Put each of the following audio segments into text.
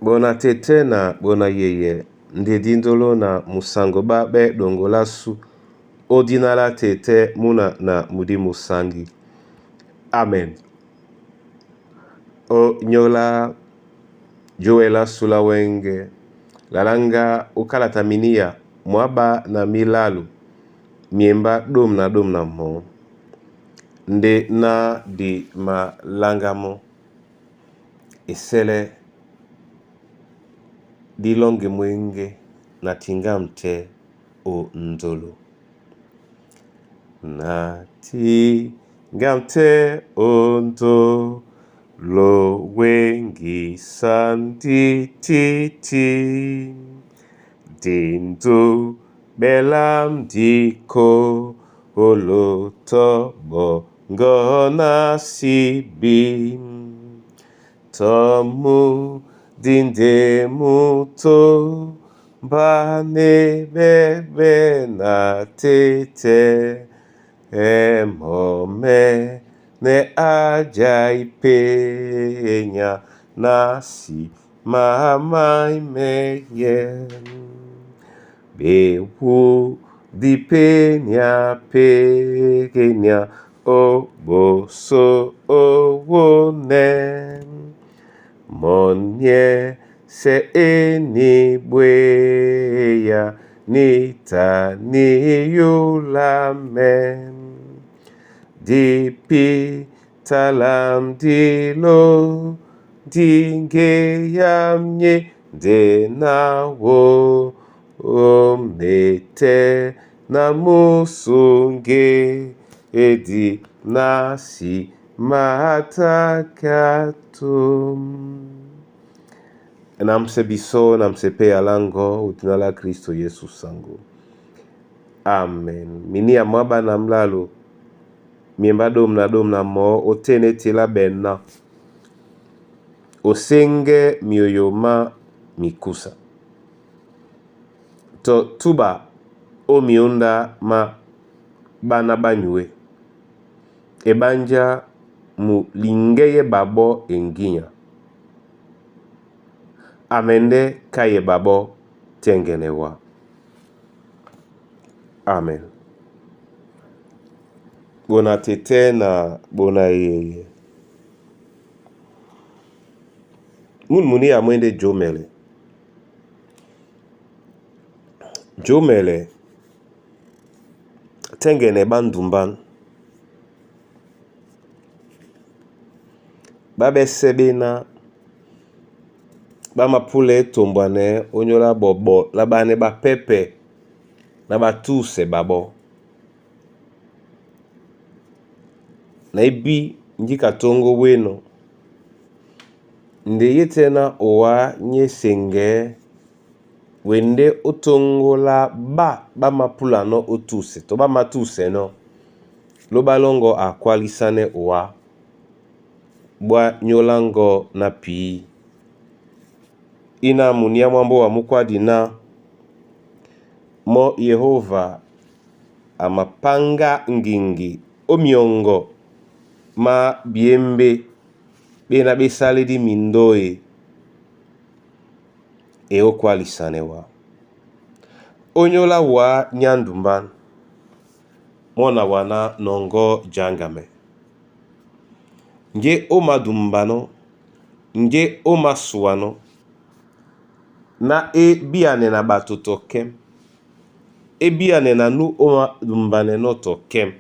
Bona tɛ́tɛ́ na bona yeyɛ nde díndoló na musango ɓá ɓɛ́ ɗoŋgo lá sú ó dína lá tɛ́tɛ́ múna na mudímu sáŋgi. Amen. Ó nyóla jówɛ lá sula wɛ́ŋgɛ̄, laláŋgá ó kálata miniya mwá ɓá na mílálo myembá ɗôm na ɗôm na mɔɔ́, ndé ná di maláŋgá mɔ́ esɛ́lɛ́ dí lɔ́ŋgi mwéŋgé na tiŋgám tɛ́ ó ndólo. Na tiŋgám tɛ́ ó ndólo wéŋgísá ndí títí. Di ndúɓɛ́ lá ndíkolo tɔ́ ɓɔŋgɔ ná síbí. Tɔ́ mú dí ndé mú tómbánɛ́ ɓɛ́ na tɛ́tɛ́ mɔ́ mɛ́nɛ́ á jái penya ná nsima máímɛ́yɛ́. Ɓewu dí penya penya ó ɓosó owónɛ́. Mɔ́ nyɛ́sɛ̄ e níɓwéya níta níyúlamɛ. Dí pita lá ndíló ndí ŋgeá myé ndé ná wómɛtɛ́ na músúŋgédi ná nsima tákatôm. Na mse bisó na mse pé yaláŋgɔ ó dina lá Kristo Yesu sango. Amen. Miniya mwá ɓá na mlálo myembá ɗôm na ɗôm na mɔɔ́ ó tên é telá ɓɛná. Oséŋgɛ́ mioyo má mikúsa. Tɔ túɓa ó miúndá má ɓána ɓá nyué. Eɓánjá mu liŋgɛ́yɛ́ ɓaɓɔ́ eŋgínya. A mɛndɛ́ káyɛ ɓaɓɔ́ tɛ́ŋgɛnɛ wá. Amen. Bona tɛ́tɛ́ na bona yeyɛ. Mún muniya mú e ndé jómɛlɛ. Jómɛlɛ tɛ́ŋgɛnɛ ɓá ndumbán. Ɓá ɓɛ́sɛ̄ ɓéná ɓá mapúlɛɛ́ tombwanɛɛ́ ónyólá ɓɔɓɔ lá ɓánɛ́ ɓá pɛ́pɛ na ɓá túsɛ ɓaɓɔ́. Na ebí njíka tóŋgó wénɔ̄, nde yé tɛ́ ná owá nyé seŋgɛɛ́ wendé ó tóŋgó lá ɓá ɓá māpúlanɔ́ ó túsɛ tɔ ɓá mátúsɛnɔ́, lóɓá lɔ́ŋgɔ̄ a kwálísánɛ́ owá ɓwá nyóla ŋgɔ̄ ná pǐ. Ína muníá mwá mbóa mú kwádi ná mɔ́ Yehóva a mapáŋgá ŋgiŋgi ó myɔŋgɔ má byěmbé ɓéná ɓé sálɛ́dí mindóe e ó kwálisanɛ wá. Ónyólá wǎ nyá ndumbán, mɔ́ na waná nɔŋgɔ́ jaŋgamɛ. Njé ó madumbanɔ́, njé ó másūanɔ́, ná é bíanɛ na ɓato tɔ kɛ́m, é bíanɛ na nú ó madumbanɛnɔ́ tɔ kɛ́m.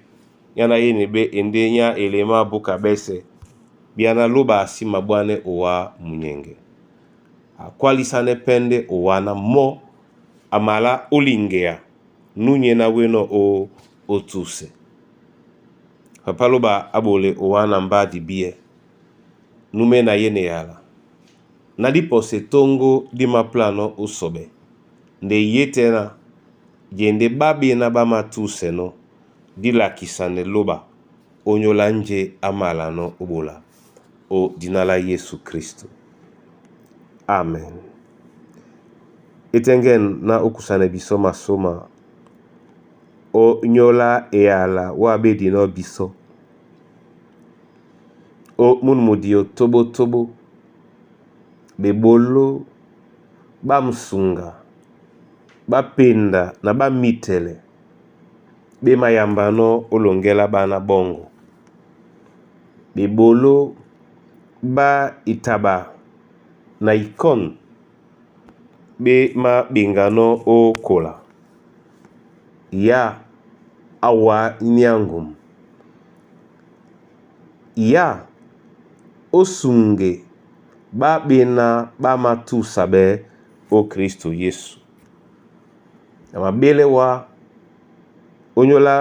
Nyá ná yéne ɓé endé nyá ele má búka ɓɛ́sɛ̄ bíáná lóɓa a sí mabúánɛ́ owá munyɛŋgɛ. A kwálísánɛ́ pɛ́ ndé owá ná mɔ́ a malá ó liŋgea nú nyéná wénɔ̄ ó ótúsɛ. Papá lóɓa á ɓole owá na mbá dibíɛ́ nú mɛ́ na yéne yala. Na dí pɔsɛ tóŋgó dí māpúlanɔ́ ó sɔɓɛ nde yé tɛ́ ná jende ɓá ɓéná ɓá mátúsɛnɔ́ dí lakisanɛ lóɓa ónyólá njé á malanɔ́ ó ɓola ó dína lá Yésu Kristo. Amen. É tɛ́ŋgɛ̂ne ná ó kusanɛ bisɔ́ masóma ó nyóla eyala wá ɓédinɔ́ bisɔ́. Ó mún mudio tóɓótóɓó. Ɓeɓoló ɓá musuŋga ɓá penda na ɓá mitɛlɛ ɓé mayambanɔ́ ó loŋgɛ́ lá ɓána ɓɔ́ŋgɔ̄. Ɓeɓoló ɓá itaba na ikɔ́n ɓé máɓeŋganɔ́ ó kola. Yá á wǎ ní á ŋgum. Yá ó suŋge ɓá ɓená ɓá mátúsa ɓɛɛ́ ó Klisto Yésu. Na maɓélɛ́ wá ónyólá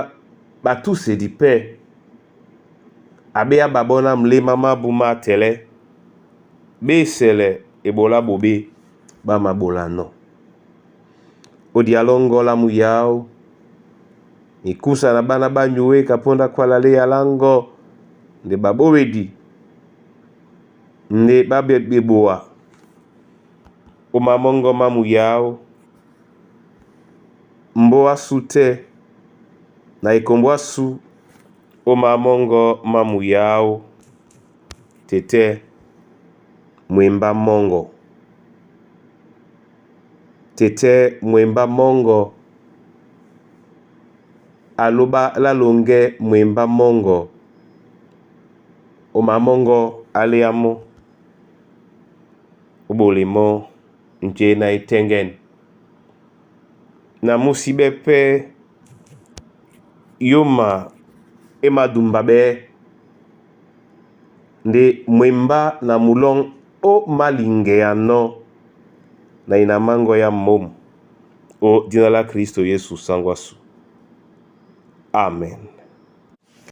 ɓatúsedi pɛ́ a ɓé á ɓaɓɔ́ ná mlémá mábū mátɛlɛ́, ɓé esɛlɛ eɓoló á ɓoɓé ɓá māɓolanɔ́. Ó dialɔ́ŋgɔ́ lá muyáó, mikúsa na ɓána ɓá nyuwéka póndá kwála léya láŋgɔ́ nde ɓaɓówedi nde ɓá ɓeboa ó mamɔ́ŋgɔ́ má muyáó, mbóa ásū tɛ́ na ekombo ásū ó mamɔ́ŋgɔ́ má muyáó tetɛ́ mwembá mɔ́ŋgɔ. Tetɛ́ mwembá mɔ́ŋgɔ a lóɓá lá loŋgɛ́ mwembá mɔ́ŋgɔ ó mamɔ́ŋgɔ́ á léá mɔ́, ó ɓole mɔ́ njé ná e tɛ́ŋgɛ̂n. Na mú síɓɛ́ pɛ́ yóma é madumba ɓɛɛ́ nde mwembá na mulɔ́ŋ ó māliŋgeanɔ́ na ina máŋgɔ́ yá mǒm ó dína lá Klisto Yesu sáŋgó ásu. Amen.